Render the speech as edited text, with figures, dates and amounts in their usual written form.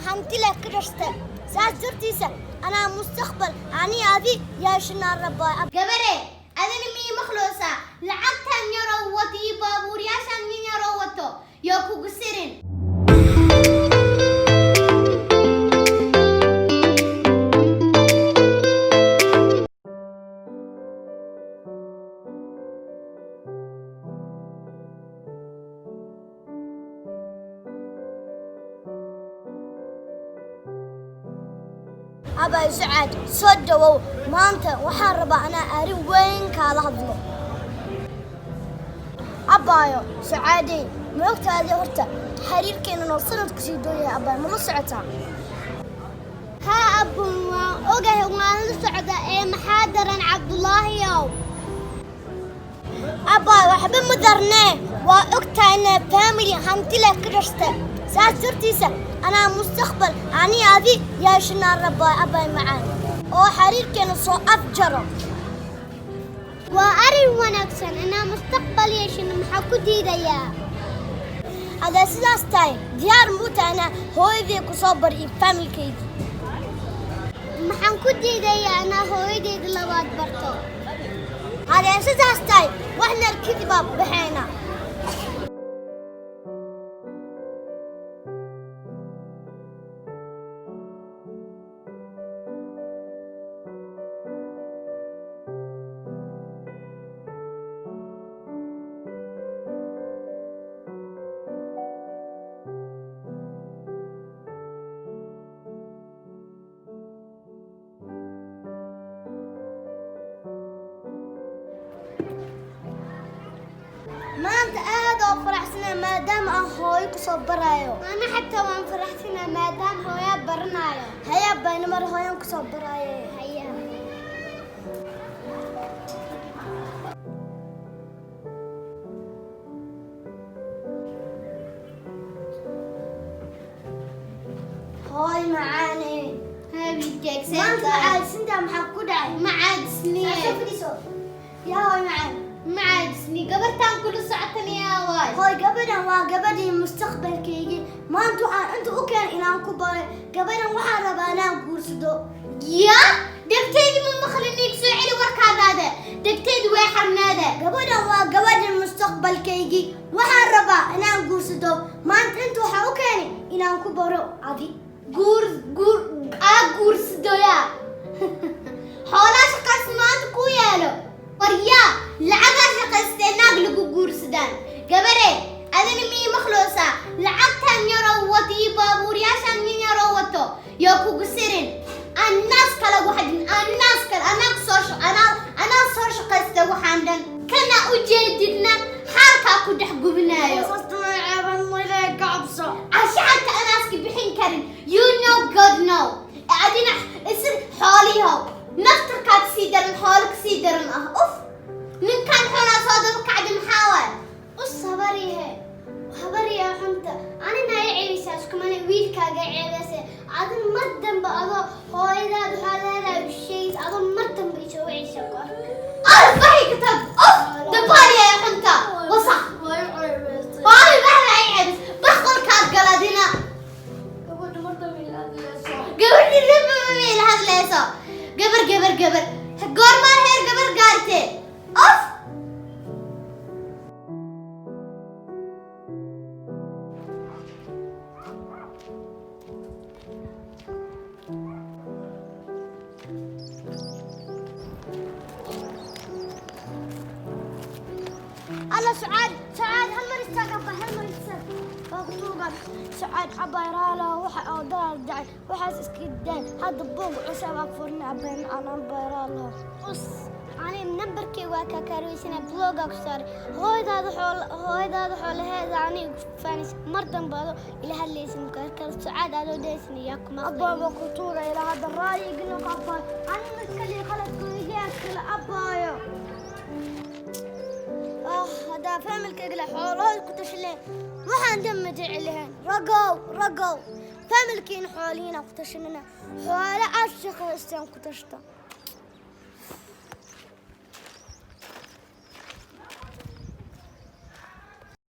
Hanti leh ka dhashta, saas dartiisa anaa mustaqbal ani adi yeeshanaa rabaa. Gabare, adina mii maqloosaa? Lacagtan yaroo wato iyo baabuuryaashan nin yaroo wato yoo kugu sirin. Abay Sucaad, soo dhawow. Maanta waxaan rabaa anaa arrin weyn kaala hadlo. Abaayo Sucaadey, ma ogtaadi horta xiriirkeena noo sanadku sii dooyahay? Abaayo, mala socotaa? Haa abun, waan ogahay, waan la socda ee maxaa daran, Cabdulaahiyow? Abaayo, waxba ma darnee. Waa ogtahay inaa family hanti leh ka dhashta, saas dartiisa anaa mustaqbal ani adi yeeshanaa rabaa, abay macaan, oo xiriirkeena soo afjaro. Waa arrin wanaagsan inaa mustaqbal yeeshino. Maxaa ku diidayaa? Hadday sidaas tahay, diyaar muu tahay inaa hooyadii ku soo bar iyo familkaygii? Maxaan ku diidayaa inaa hooyadeyda labaad barto? Hadday sidaas tahay, waxna kadib baa baxayna. Maanta aad oo faraxsanaa maadaama aan hooyo ku soo barayo. Ana xataa waan faraxsanaa maadaama hooyaa baranayo. Hayaa bayna mar hooyaan ku soo barayo. Hayaa. Hooy macaane. Haa wiilkayga. Maanta caadisintaa, maxaa ku dhacay? Ma caadisniye. Soo fadhiiso yaa hooy macaan. Ma caadisni. Gabartaan kula socotaniyaa waay? Hooy, gabadhan waa gabadhii mustaqbalkaygii. Maanta waxaan inta u keen inaan ku baray gabadhan. Waxaan rabaa inaan guursado. Ya, dhegteydi ma maqlin. Iig soo celi warkaadaada, dhegteydi way xarnaada. Gabadhan waa gabadhii mustaqbalkaygii. Waxaan rabaa inaan guursado. Maanta inta waxaa u keenay inaan ku baro adi. Guur guur aa guursadoyaa? Xoolaa shaqays maanta ku yaalo. Waryaa, lacagaa shaqaystee naag lagu guursadaan? Gabare, adina mii maqloosaa? Lacagtan yaroo wato iyo baabuuryaashan nin yaroo wato yoo kugu sirin. Annaas kale waxadin, annaas kale anaa soo anaa anaa soo shaqaysta. Waxaan dhan kana ujeedidna xaalkaa ku dhex gubinaayo. Cashaxanta anaaska bixin karin, you know, God know. Adina isir xoolihow naftarkaad sii daran, xoolo kasii daran ah. Uf, ninkan xunaa soo daba kacdi. Maxaa waay? Us habarihe, habarihe xunta, anina ay ceebaysaa, iskumana wiilkaaga ceebaysa. Adin mar dambe adoo hooyadaada waxaa leedahay u sheegaysa adoo mar dambe isoo wicaysa ku arka. Arbaxi ka tag. Uf, dabaaliya xunta, wasaq. Hooyo baxda ay ceebis. Bax, qolkaad galadina. Gabadhi lama ila hadlayso. Gabar gabar gabar, goormaa heer gabar gaarte? Uf. Alla Sucaad, Sucaad, hal mar istaag abba, hal mar istaag, waa ku tuugan. Sucaad abba, raala waxa oo dalaal dhacay, waxaas iska daay. Hadda buug cusub aa furna, abba macaan, abba raala. Us, ani nambarkay waa kaa kaarweysana, block-gaa ku saaray. Hooyadaada xool, hooyadaada xoolaheeda aniga ku faanis. Mar dambe ado ila hadlaysin kale Sucaad adoo dhehaysin yaa kuma. Abba, waa ku tuuga ilaa hadda raayigina abba. Anna kali qaladku igaa kale, abbaayo. Ah, haddaa familkayga xoolahooda ku tashaleen, waxaan dhan ma jecelahayn. Ragow, ragow, familkiina xoolihiina ku tashanina. Xoolo aad shaqaysteen ku tashta.